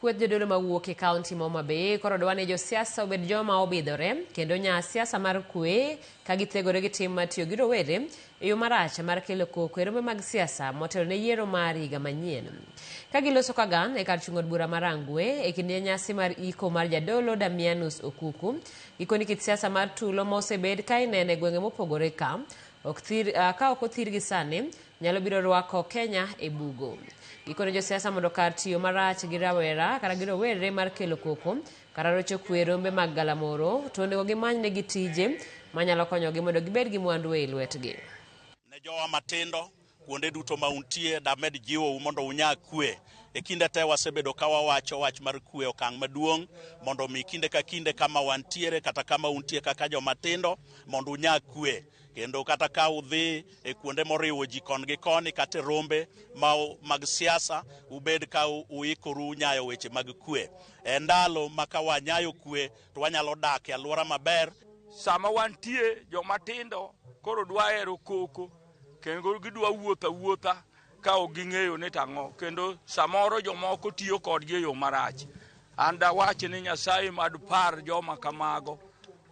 Kweth jodolo mawuok e kaunti ma Homa Bay koro dwa ni josiasa obed joma obidhore kendo nya siasa mar kwe ka githegore gi tim mar tiyo gi rowere e yo marach mar kelo koko e rombe mag siasa motelo ne yiero mar higa manyien. Ka giloso kagan e kar chung' od bura ma Rangwe e kinde nyasi mar iko mar jadolo Damianus Okuku, gikoni kit siasa mar tulo ma osebed ka ineno e gwenge mopogore ka ok thir, ka ok othir gi sani nyalo biro rwako Kenya e bugo. Gikone josiasa mondo kar tiyo marach gi rawera kata gi rowere mar kelo koko kata rocho kwe rombe mag galamoro to onego gimany negi tije manyalo konyogi mondo gibed gi mwandu ei lwetgi. Ne jowa matindo kuonde duto ma untie, damed jiwou mondo unyag kwe. E kinde te wasebedo ka wawacho wach mar kwe okang' maduong' mondo omi kinde ka kinde kama wantiere kata kama untie kaka joma tindo mondo unyag kwe. Kendo kata ka udhi e kuonde moriwo ji kon gi koni kata e rombe ma, mag siasa, ubed ka uikoru nyayo weche mag kwe. E ndalo ma ka wanyayo kwe to wanyalo dak e alwora maber. Sama wantie joma tindo koro dwa hero koko kendo gidwa wuotho awuotha ka ok ging'eyo ni tang'o kendo samoro jomoko tiyo kodgi e yo marach. An dawach ni Nyasaye mad par joma kamago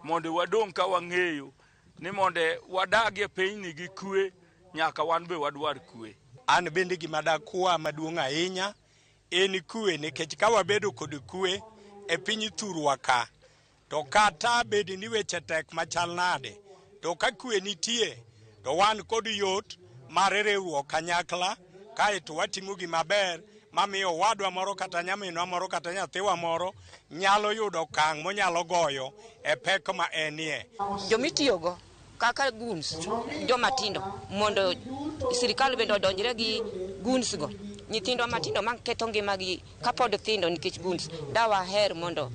mondo wadong' ka wang'eyo ni mondo wadag e pinyni gi kwe nyaka wan be wadwar kwe. An bende gima dakwa maduong' ahinya en kwe, nikech ka wabedo kod kwe e piny thurwa ka, to kata bed ni weche tek machal nade, to ka kwe nitie to wan kod yot mar riwruok kanyakla kaeto watimo gima ber mamiyo owadwa moro kata nyaminwa moro kata nyathiwa moro nyalo yudo okang' monyalo goyo e pek ma enie. Jomitiyogo kaka goons joma tindo mondo sirikal bende odonjre gi goons go. Nyithindwa matindo maketho ngimagi kapod tindo nikech goons, da waher mondo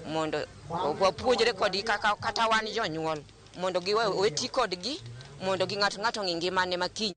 mondo wapuonjre kodgi kaka kata wan jonyuol mondo giwe we ti kodgi mondo gi ng'ato ng'ato ong'i ngimane makiny.